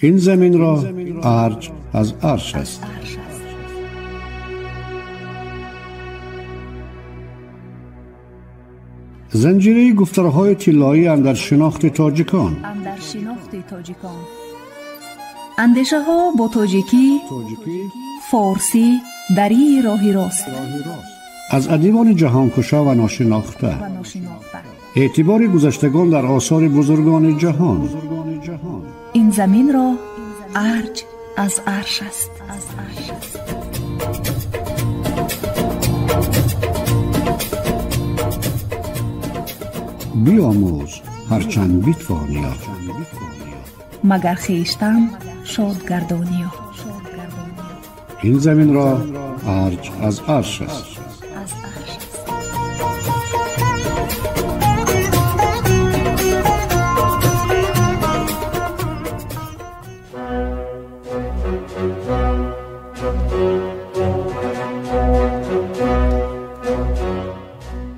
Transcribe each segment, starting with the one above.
Ин заминро арҷ аз арш аст. Занҷираи гуфторҳои тиллоӣ андар шинохти тоҷикон. Андешаҳо бо тоҷикӣ, форсӣ, дарии роҳи рост. Аз адибони ҷаҳонкушо ва ношинохта. Эътибори гузаштагон дар осори бузургони ҷаҳон. Ин заминро арҷ аз арш аст. Биомӯз ҳарчанд битвониё, магар хештан шод гардониё. Ин заминро арҷ аз арш аст.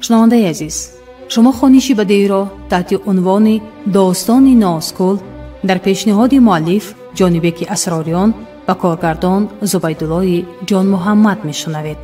Шунавандаи азиз, шумо хониши бадеиро таҳти унвони «Достони Нозкул» дар пешниҳоди муаллиф Ҷонибеки Асрориён ва коргардон Зубайдуллои Ҷонмуҳаммад мешунавед.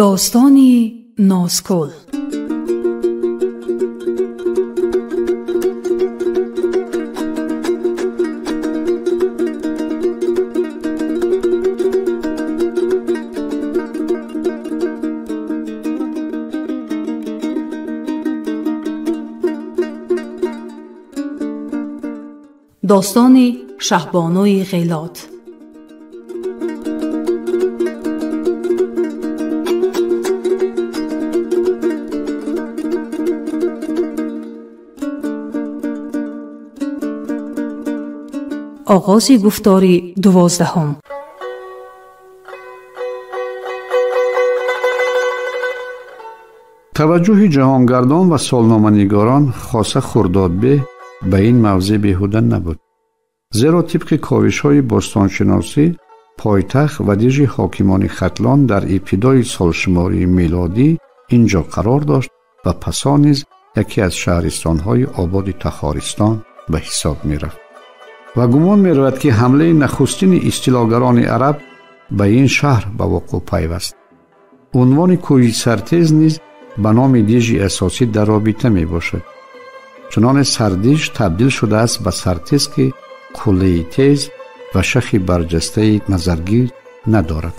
Достони Нозкул. Достони Шаҳбонуи Ғелот. Оғози гуфтори 12. Таваҷҷӯҳи ҷаҳонгардон ва солноманигорон, хоса Хурдодбеҳ, ба ин мавзеъ беҳуда набуд. Зеро тибқи ковишҳои бостоншиносӣ, пойтахт ва дижи ҳокимони Хатлон дар ибтидои солшумории милодӣ инҷо қарор дошт ва пасо низ яке аз шаҳристонҳои ободи Тахористон ба ҳисоб мерафт. Ва гумон меравад, ки ҳамлаи нахустини истилогарони араб ба ин шаҳр ба вуқӯъ пайваст. Унвони кӯҳи Сартез низ ба номи дижи асосӣ дар робита мебошад. Чуноне Сардиж табдил шудааст ба Сартез, ки куллаи тез ва шахи барҷастаи назаргир надорад.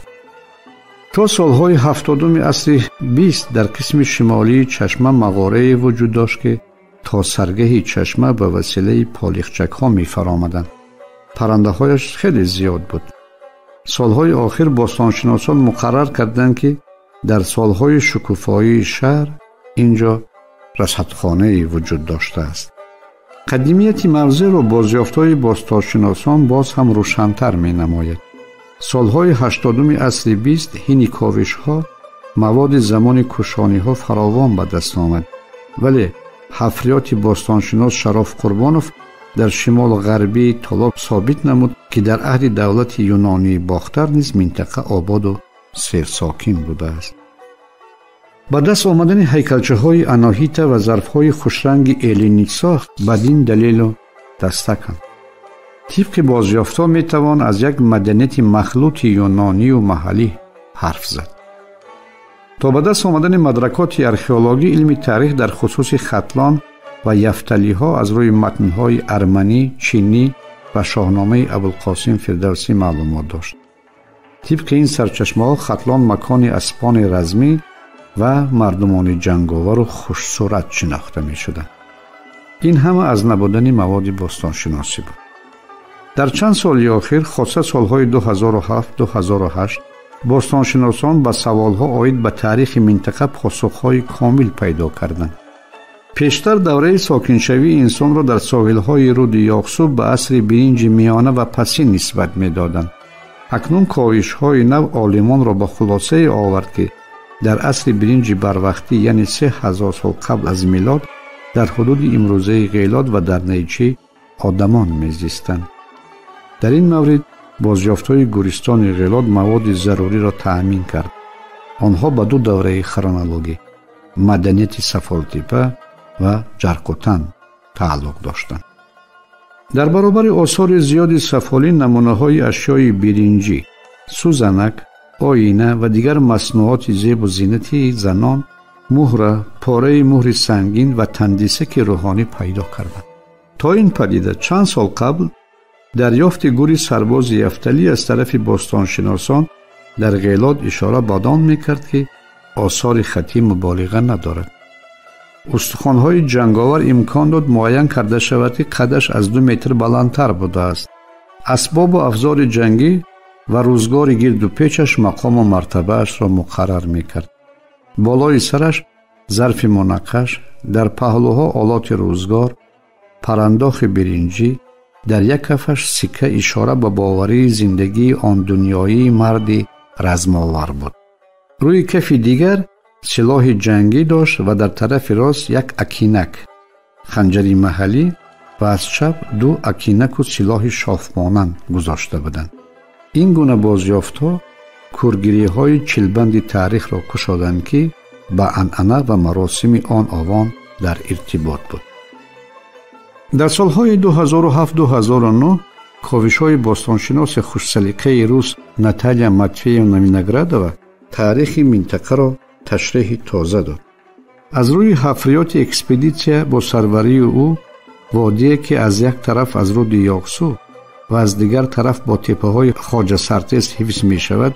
То солҳои 70-уми асри 20 дар қисми шимолии чашма мағорае вуҷуд дошт, ки то саргаҳи чашма ба василаи полихчакҳо мефаромаданд. Паррандаҳояш хеле зиёд буд. Солҳои охир бостоншиносон муқаррар карданд, ки дар солҳои шукуфоии шаҳр инҷо расадхонае вуҷуд доштааст. Қадимияти мавзеъро бозёфтҳои бостоншиносон боз ҳам рӯшантар менамояд. Солҳои 80-уми асри 20 ҳини ковишҳо маводи замони кушониҳо фаровон ба даст омад, вале ҳафриёти бостоншинос Шароф Қурбонов дар шимолу ғарбии Толоб собит намуд, ки дар аҳди давлати юнонии Бохтар низ минтақа ободу серсокин будааст. Ба даст омадани ҳайкалчаҳои Аноҳита ва зарфҳои хушранги эллинисохт бадин далелу дастаканд. Тибқи бозёфтҳо метавон аз як маданияти махлути юнонию маҳаллӣ ҳарф зад. То ба даст омадани мадракоти археологӣ, илми таърих дар хусуси Хатлон ва яфталиҳо аз рӯи матнҳои арманӣ, чинӣ ва шоҳномаи Абулқосим Фирдавсӣ маълумот дошт. Тибқи ин сарчашмаҳо Хатлон макони аспони размӣ ва мардумони ҷанговару хушсурат шинохта мешуданд. Ин ҳама аз набудани маводи бостоншиносӣ буд. Дар чанд соли охир, хоса солҳои 2007-2008, бостоншиносон ба саволҳо оид ба таърихи минтақа посухҳои комил пайдо карданд. Пештар давраи сокиншавии инсонро дар соҳилҳои руди Ёқсу ба асри биринҷи миёна ва пасин нисбат медоданд. Акнун ковишҳои нав олимонро ба хулосае овард, ки дар асри биринҷи барвақтӣ, яъне 3000 сол қабл аз милод, дар ҳудуди имрӯзаи Ғелот ва дар Найчӣ одамон мезистанд. Дар ин маврид бозёфтҳои гӯристони Ғелот маводи заруриро таъмин кард. Онҳо ба ду давраи хронологӣ маданияти Сафолтипа ва Ҷарқутан тааллуқ доштанд. Дар баробари осори зиёди сафолӣ намунаҳои ашёи биринҷӣ, сӯзанак, оина ва дигар маснуоти зебу зинати занон, муҳра, пораи муҳри сангин ва тандисаки рӯҳонӣ пайдо карданд. То ин падида чанд сол қабл дарёфти гури сарбози яфталӣ аз тарафи бостоншиносон дар Ғелот ишора ба он мекард, ки осори хаттӣ муболиға надорад. Устухонҳои ҷанговар имкон дод муайян карда шавад, ки қадаш аз 2 метр баландтар будааст. Асбобу афзори ҷангӣ ва рӯзгори гирду печаш мақому мартабаашро муқаррар мекард. Болои сараш зарфи мунаққаш, дар паҳлӯҳо олоти рӯзгор, парандохи биринҷӣ, дар як кафаш сикка ишора ба боварии зиндагии он дунёии марди размовар буд. Рӯи кафи дигар силоҳи ҷангӣ дошт ва дар тарафи рост як акинак, ханҷари маҳаллӣ ва аз чап ду акинаку силоҳи шофмонанд гузошта буданд. Ин гуна бозёфтҳо кӯргириҳои чилбанди таърихро кушоданд, ки ба анъана ва маросими он овон дар иртибот буд. Дар солҳои 2007-2009 ковишҳои бостоншиноси хушсалиқаи рус Наталия Матвеевна Виноградова таърихи минтақаро ташреҳи тоза дод. Аз рӯи ҳафриёти экспедитсия бо сарварии ӯ водие, ки аз як тараф аз руди Ёқсу ва аз дигар тараф бо теппаҳои Хоҷасартез ҳифз мешавад,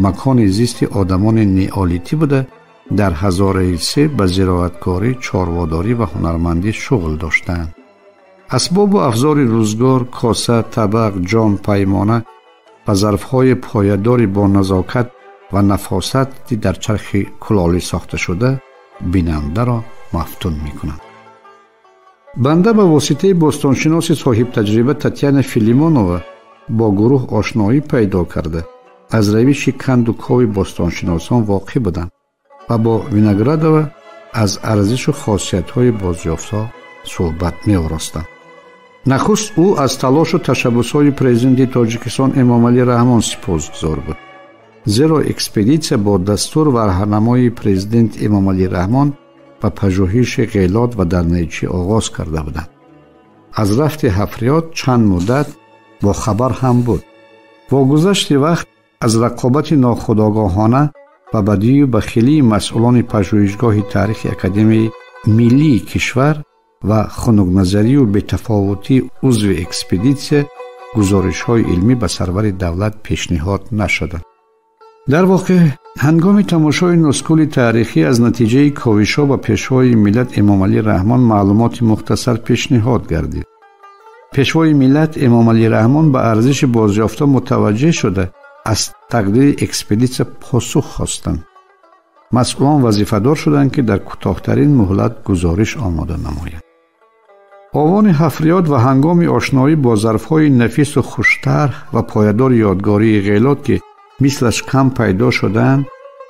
макони зисти одамони неолитӣ буда, дар ҳазораи се ба зироаткорӣ, чорводорӣ ва ҳунармандӣ шуғл доштаанд. Асбобу афзори рӯзгор, коса, табақ, ҷом, паймона ва зарфҳои поядори бо назокат ва нафосати дар чархи кулолӣ сохташуда бинандаро мафтун мекунанд. Банда ба воситаи бостоншиноси соҳибтаҷриба Татьяна Филимонова бо гурӯҳ ошноӣ пайдо карда, аз равиши канду кови бостоншиносон воқиф буданд ва бо Виноградова аз арзишу хосиятҳои бозёфтҳо суҳбат меоростанд. Нахуст ӯ аз талошу ташаббусҳои президенти Тоҷикистон Эмомалӣ Раҳмон сипосгузор буд, зеро экспедитсия бо дастур ва раҳнамои президент Эмомалӣ Раҳмон ба пажӯҳиши Ғелот ва Дарнайчӣ оғоз карда буданд. Аз рафти ҳафриёт чанд муддат бохабар ҳам буд. Бо гузашти вақт аз рақобати нохудогоҳона ва бадию бахилии масъулони пажӯҳишгоҳи таърихи Академияи миллии кишвар ва хунукназарию бетафовутии узви экспедитсия гузоришҳои илмӣ ба сарвари давлат пешниҳод нашуданд. Дар воқеъ ҳангоми тамошои нускули таърихӣ аз натиҷаи ковишҳо ба пешвои миллат Эмомалӣ Раҳмон маълумоти мухтасар пешниҳод гардид. Пешвои миллат Эмомалӣ Раҳмон ба арзиши бозёфтҳо мутаваҷҷеҳ шуда, аз тақдири экспедитсия посух хостанд. Масъулон вазифадор шуданд, ки дар кӯтоҳтарин муҳлат гузориш омода намоянд. Овони ҳафриёт ва ҳангоми ошноӣ бо зарфҳои нафису хуштарҳ ва поядори ёдгории Ғелот, ки мислаш кам пайдо шудаанд,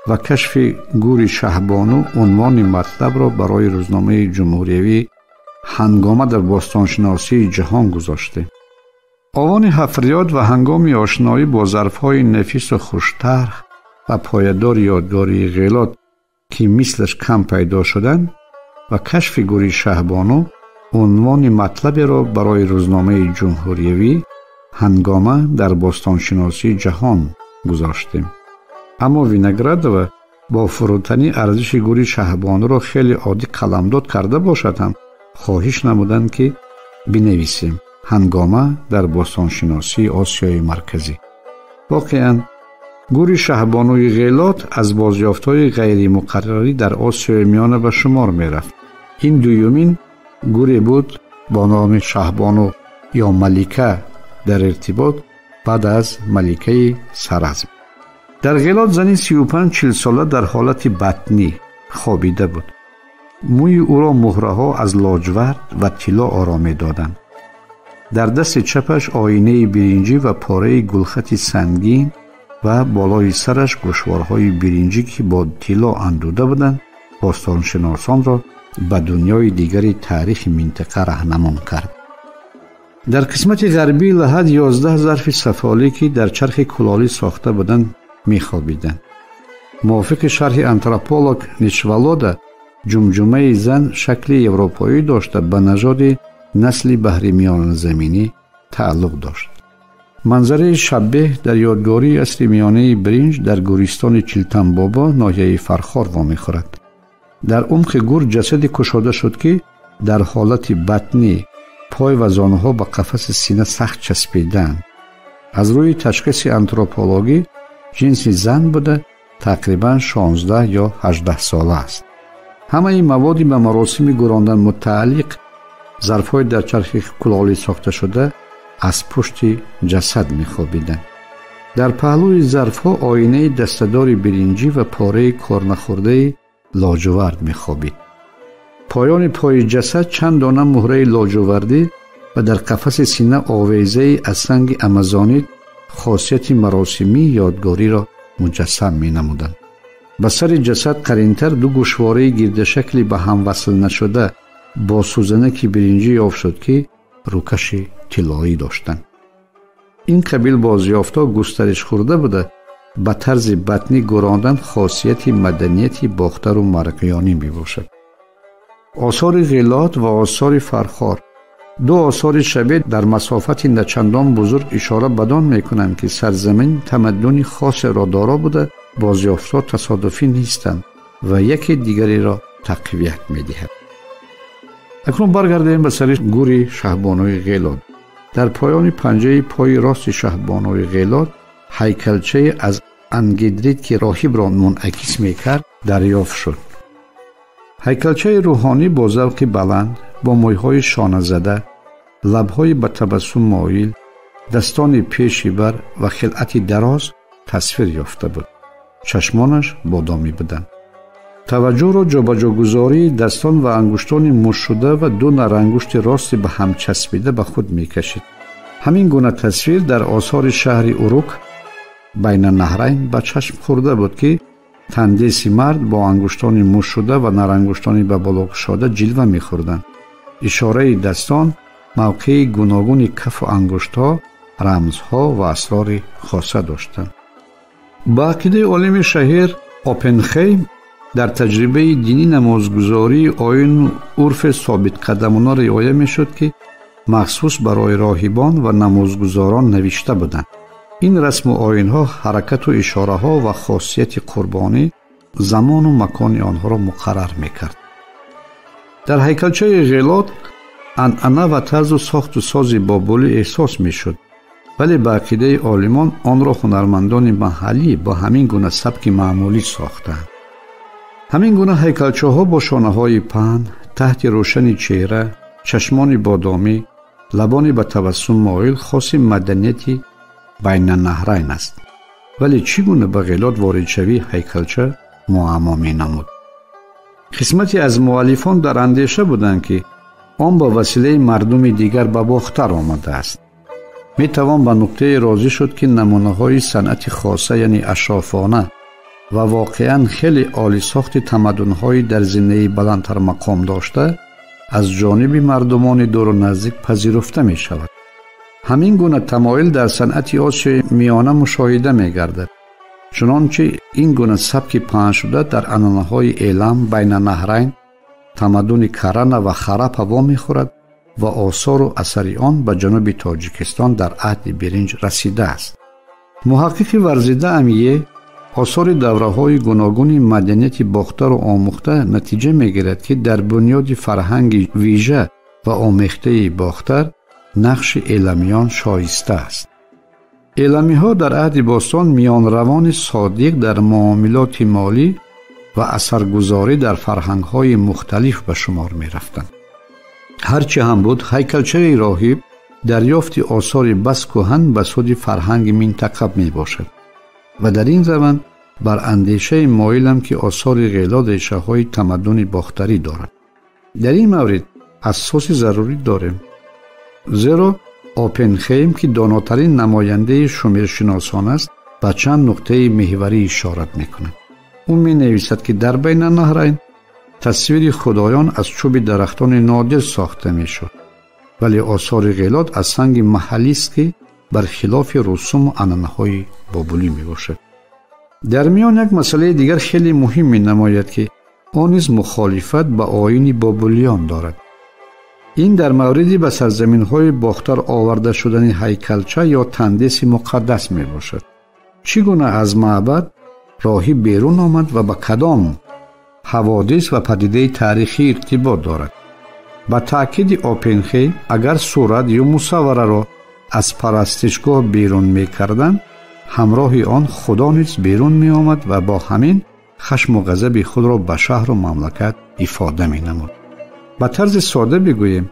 ва кашфи гури Шаҳбону унвони матлабро барои рӯзномаи ҷумҳуриявӣ ҳангома дар бостоншиносии ҷаҳон гузоштем. Овони ҳафриёт ва ҳангоми ошноӣ бо зарфҳои нафису хуштарҳ ва поядори ёдгории Ғелот, ки мислаш кам пайдо шуданд, ва кашфи гури Шаҳбону унвони матлаберо барои рӯзномаи ҷумҳуриявӣ ҳангома дар бостоншиносии ҷаҳон гузоштем. Аммо Виноградова бо фурӯтанӣ арзиши гури Шаҳбонуро хеле оддӣ қаламдод карда бошад ҳам хоҳиш намуданд, ки бинависем ҳангома дар бостоншиносии Осиёи Марказӣ. Воқеан гури Шаҳбонуи Ғелот аз бозёфтҳои ғайримуқаррарӣ дар Осиёи Миёна ба шумор мерафт. Ин дуюмин гуре буд бо номи Шаҳбону ё Малика дар иртибот баъд аз маликаи Саразм. Дар Ғелот зани 35-40 сола дар ҳолати батнӣ хобида буд. Мӯи ӯро муҳраҳо аз лоҷвард ва тилло оро медоданд. Дар дасти чапаш оинаи биринҷӣ ва пораи гулхати сангин ва болои сараш гӯшворҳои биринҷӣ, ки бо тилло андуда буданд, бостоншиносонро ба дунёи дигари таърихи минтақа раҳнамон кард. Дар қисмати ғарбии лаҳад 11 зарфи сафолӣ, ки дар чархи кулолӣ сохта буданд, мехобиданд. Мувофиқи шарҳи антрополог Ничвалода, ҷумҷумаи зан шакли европоӣ дошта, ба нажоди насли баҳри миёназаминӣ тааллуқ дошт. Манзараи шаббеҳ дар ёдгории асри миёнаи биринҷ дар гӯристони Чилтанбобо, ноҳияи Фархор вомехӯрад. Дар умқи гур ҷасаде кушода шуд, ки дар ҳолати батнӣ пой ва зонуҳо ба қафаси сина сахт часпидаанд. Аз рӯи ташхиси антропологӣ ҷинси зан буда, тақрибан 16 ё 18 сола аст. Ҳамаи маводи ба маросими гӯрондан мутааллиқ, зарфҳои дар чархи кулолӣ сохташуда, аз пушти ҷасад мехобиданд. Дар паҳлӯи зарфҳо оинаи дастадори биринҷӣ ва пораи корнахӯрдаи лоҷувард мехобид. Поёни пои ҷасад чанд дона муҳраи лоҷувардӣ ва дар қафаси сина овезае аз санги амазонит хосияти маросимии ёдгориро муҷассам менамуданд. Ба сари ҷасад қаринтар ду гӯшвораи гирдашакли ба ҳам васл нашуда бо сӯзанаки биринҷӣ ёфт шуд, ки рӯкаши тиллоӣ доштанд. Ин қабил бозёфтҳо густариш хӯрда буда, ба тарзи батнӣ гӯрондан хосияти маданияти бохтару марғиёнӣ мебошад. Осори Ғилот ва осори Фархор, ду осори шабеҳ дар масофати начандон бузург, ишора бадон мекунанд, ки сарзамин тамаддуни хосеро доро буда, бозёфтҳо тасодуфӣ нестанд ва яке дигареро тақвият медиҳад. Акнун баргардем ба сари гури шаҳбонуи Ғелот. Дар поёни панҷаи пои рости шаҳбонуи Ғелот ҳайкалчае аз ангидрит, ки роҳибро мунъакис мекард, дарёфт шуд. Ҳайкалчаи рӯҳонӣ бо завқи баланд, бо мӯйҳои шоназада, лабҳои ба табассум моил, дастони пеши бар ва хилъати дароз тасвир ёфта буд. Чашмонаш бодомӣ буданд. Таваҷҷӯҳро ҷобаҷогузории дастон ва ангуштони мушшуда ва ду нарангушти рости ба ҳам часпида ба худ мекашид. Ҳамин гуна тасвир дар осори шаҳри Урук Байнанаҳрайн ба чашм хӯрда буд, ки тандеси мард бо ангуштони мушшуда ва нарангуштони ба боло кушода ҷилва мехӯрданд. Ишораи дастон, мавқеи гуногуни кафу ангуштҳо рамзҳо ва асрори хоса доштанд. Ба ақидаи олими шаҳир Опенхейм, дар таҷрибаи динӣ намозгузории оину урфе собитқадамона риоя мешуд, ки махсус барои роҳибон ва намозгузорон навишта буданд. Ин расму оинҳо, ҳаракату ишораҳо ва хосияти қурбонӣ замону макони онҳоро муқаррар мекард. Дар ҳайкалчаи Ғелот анъана ва тарзу сохту сози бобулӣ эҳсос мешуд, вале ба ақидаи олимон онро ҳунармандони маҳаллӣ бо ҳамин гуна сабки маъмулӣ сохтаанд. Ҳамин гуна ҳайкалчаҳо бо шонаҳои паҳн, таҳти рӯшани чеҳра, чашмони бодомӣ, лабони ба табассум моил хоси маданияти Байнанаҳрайн аст. Вале чӣ гуна ба Ғелот воридшавии ҳайкалча муаммо менамуд? Қисмате аз муаллифон дар андеша буданд, ки он ба василаи мардуми дигар ба Бохтар омадааст. Метавон ба нуқтае розӣ шуд, ки намунаҳои санъати хоса, яъне ашрофона ва воқеан хеле олисохти тамаддунҳои дар зинаи баландтар мақом дошта, аз ҷониби мардумони дуру наздик пазируфта мешавад. Ҳамин гуна тамоил дар санъати Осиёи Миёна мушоҳида мегардад, чунончи ин гуна сабки паҳншуда дар анъанаҳои Элам, Байнанаҳрайн, тамаддуни Карана ва Харапа вомехӯрад ва осору асари он ба ҷануби Тоҷикистон дар аҳди биринҷ расидааст. Муҳаққиқи варзида Амие осори давраҳои гуногуни маданияти Бохтару омӯхта натиҷа мегирад, ки дар бунёди фарҳанги вижа ва омехтаи Бохтар нақши эламиён шоиста аст. Эламиҳо дар аҳди бостон миёнравони содиқ дар муомилоти молӣ ва асаргузорӣ дар фарҳангҳои мухталиф ба шумор мерафтанд. Ҳарчи ҳам буд, ҳайкалчаи роҳиб дарёфти осори бас кӯҳан ба суди фарҳанги минтақа мебошад ва дар ин раванд бар андешаи моилам, ки осори Ғелот решаҳои тамаддуни бохтарӣ дорад. Дар ин маврид асоси зарурӣ дорем, зеро Опенхейм, ки донотарин намояндаи шумершиносон аст, ба чанд нуқтаи меҳварӣ ишорат мекунад. Ӯ менависад, ки дар Байнанаҳрайн тасвири худоён аз чӯби дарахтони нодир сохта мешуд Вале осори Ғелот аз санги маҳаллист, ки бар хилофи русуму анъанаҳои бобулӣ мебошад. Дар миён як масъалаи дигар хеле муҳим менамояд, ки он низ мухолифат ба оини бобулиён дорад. Ин дар мавриди ба сарзаминҳои Бохтар оварда шудани ҳайкалча ё тандеси муқаддас мебошад. Чӣ гуна аз маъбад роҳиб берун омад ва ба кадом ҳаводис ва падидаи таърихӣ иртибот дорад? Ба таъкиди Опенхейм, агар сурат ё мусаввараро аз парастишгоҳ берун мекарданд, ҳамроҳи он худо низ берун меомад ва бо ҳамин хашму ғазаби худро ба шаҳру мамлакат ифода менамуд. Ба тарзи сода бигӯем,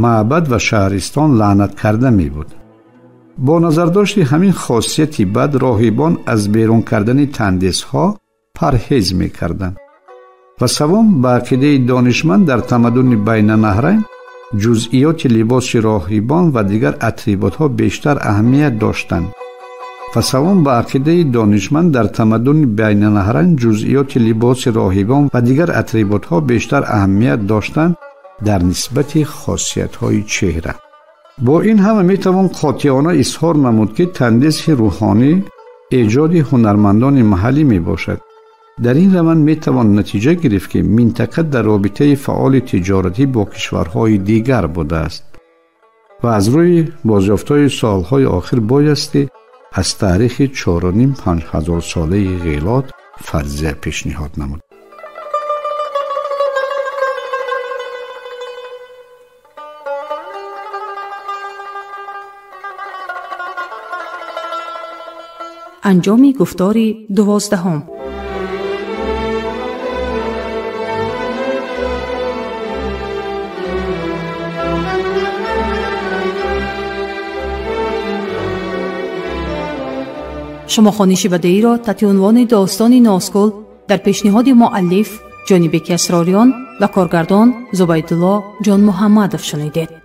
маъбад ва шаҳристон лаънат карда мебуд. Бо назардошти ҳамин хосияти бад, роҳибон аз берун кардани тандисҳо парҳез мекарданд. Ва севум, ба ақидаи донишманд, дар тамаддуни Байнанаҳрайн ҷузъиёти либоси роҳибон ва дигар атрибутҳо бештар аҳамият доштанд. Ва севум, ба ақидаи донишманд, дар тамаддуни Байнанаҳрайн ҷузъиёти либоси роҳибон ва дигар атрибутҳо бештар аҳамият доштанд дар нисбати хосиятҳои чеҳра. Бо ин ҳама метавон қотеона изҳор намуд, ки тандиси рӯҳонӣ эҷоди ҳунармандони маҳаллӣ мебошад. Дар ин раванд метавон натиҷа гирифт, ки минтақа дар робитаи фаъоли тиҷоратӣ бо кишварҳои дигар будааст ва аз рӯи бозёфтҳои солҳои охир боясти аз таърихи 4,5-5 ҳазорсолаи Ғелот фарзия пешниҳод намуд. Анҷоми гуфтори 12. Шумо хониши бадеиро таҳти унвони достони Носкул дар пешниҳоди муаллиф Ҷонибеки Асрориён ва коргардон Зубайдулло Ҷонмуҳаммадов шунидед.